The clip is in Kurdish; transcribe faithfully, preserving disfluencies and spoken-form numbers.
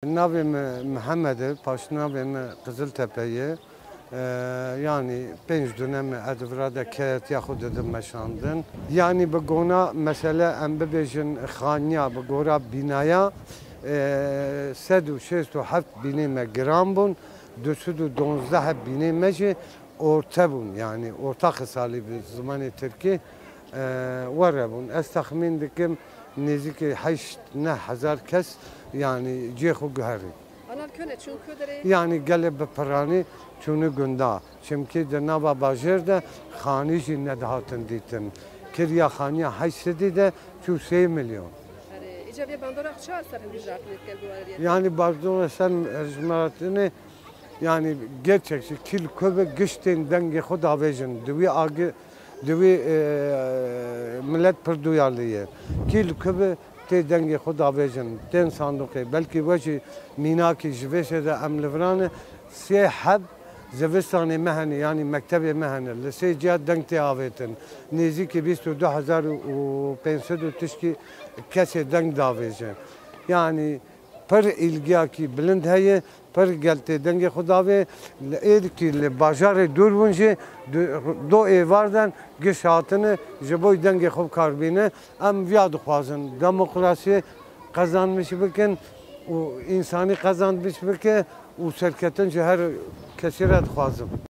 Navê min Mihemed e, paşnavê min Qiziltepe ye. Ee, yanî pênc dûnem e ez di vira de keyetiya xwe didim meşandin. Yanî bi gona mesele em bibêjin xaniya, bi gora bînaya, ee, sed û şêst û heft bînê me giran bûn, du sed û duwazdeh bînê me jî orte bûn, yanî orta xisalî bi zimanê tirkî, ee, were bûn. Ez texmîn dikim nêzîkî heşt neh hezar kes, yanî cihê xwe guherî. Anal kune çûn ku derê? Yanî gelê bi piranî çûne gunda. Çimkî di nava bajêr de xanî jî nedihatin dîtin. Kiriya xaniya heşt sedî de çû sê milyon. Erê, îca vê bandora çi ser hilbijartinê dikel guheriyê? Yanî bandora ser hilbijartinê, yanî gerçekçî kîl ku bi giştên dengê xwe davêjin. Di wî agi Di wî, e, milet pir duyarlî ye. Kî li ku bi tê dengê xwe davêjin, tên sanduqê, belkî we jî mînakî ji vê şê de em li viran e, sê heb zivistanê me hene, yanî mektebê me hene, li sê ciya deng tê avêtin. Nêzîkî bîst û du hezar û pênc sed û tişkî kesê deng davêje. Yanî pir îlgiyakî bilind heye, pir gel tê dengê xwe davê. Li êdikî li bajarê dûr bûn jî du, do êvar den giş hatine ji bo dengê xwe bi kar bîne. Em viya dixwazin, demokrasiyê qezanmiş bikin û însanî qezanmiş bike û serketin ji her kesî re dixwazim.